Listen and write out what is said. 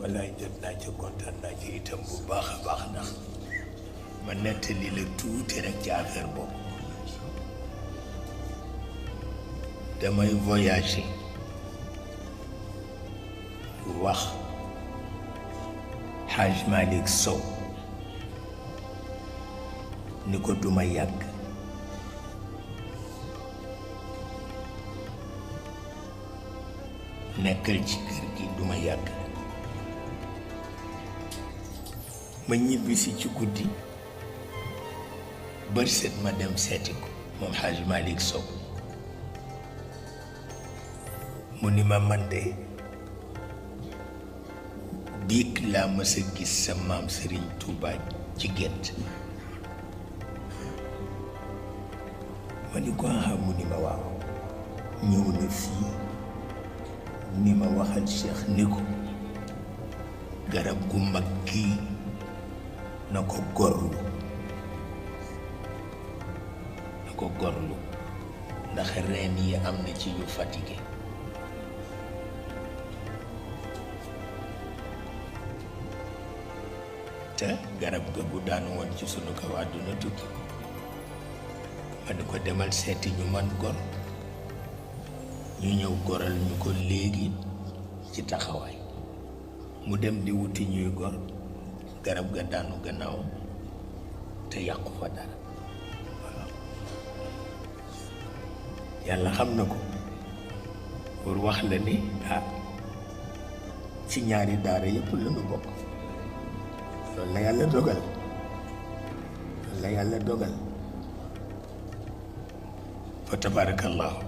wallaay jot naa ca kontaan naa ci itam bu baax a baax ndax ma nettali la tuuti rek ci affaire boobu. damay voyager wax Haj Malick Sow ni ko duma yàgg nekkal ci kër gi duma yàgg ma ñibbisi ci guddi bër set ma dem seeti ko moom Haj Malick Sow mu ni ma man de biig laa mës a gis sa maam Serigne Touba ci gént ma ni ko mu ni ma waaw ñëw na fii ni ma waxal Cheikh ni ko garab gu mag gii na ko gorlu ndax reen yi am na ci yu fatigué te garab ga bu daan woon ci sunu kaw àdduna tukki ma ni ko demal seeti ñu man gor ñu ñëw goral ñu ko léegi ci taxawaay mu dem di wuti ñuy gor garab ga daanu gannaaw te yàqu fa dara waaw yàlla xam na ko pour wax la ni ci ñaari daara yëpp la ñu bokk loolu la yàlla dogal fa tabarakallahu